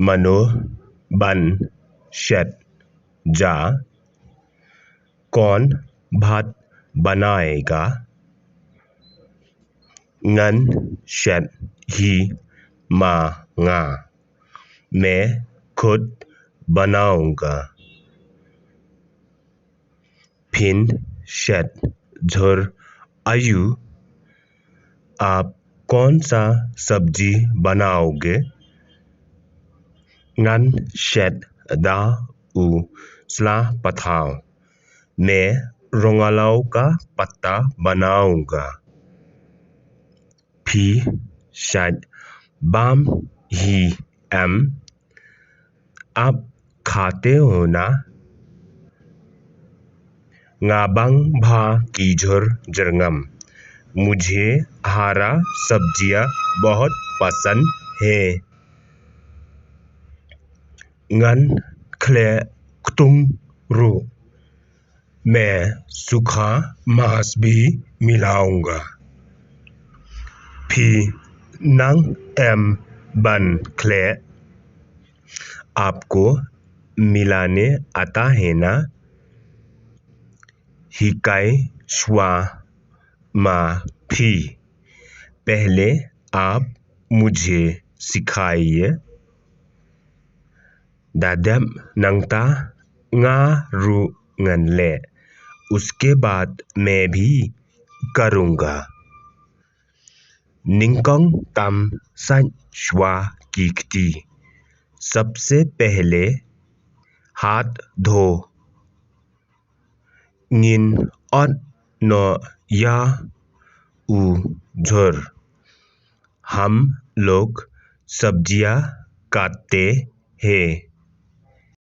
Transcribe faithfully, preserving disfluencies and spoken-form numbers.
Mano ban shet ja? Kaun bhat banaega? Ngan shet hi ma nga. Main khud banaunga. Phin shet jhur ayu? Aap kaun sa sabji banaoge? Ngan shet da u sla pathaw. Main rongalaw ka patta banaunga. Phi shet bam hi em? Aap khate ho na? Nga bang bha ki jhur jyrngam. मुझे हरा सब्जियां बहुत पसंद है. Ngan khleh ktung ruh. मैं सूखा मांस भी मिलाऊंगा. Phi nang em ban khleh? आपको मिलाने आता है ना? Hikai shuwa ma phi. पहले आप मुझे सिखाइए. Da dep nangta nga ruh ngan leh. उसके बाद मैं भी करूंगा. Nyngkong tam sait shuwa ki kti. सबसे पहले हाथ धो. Ngin ot noh ïa u jhur. हम लोग सब्जियां काटते हैं.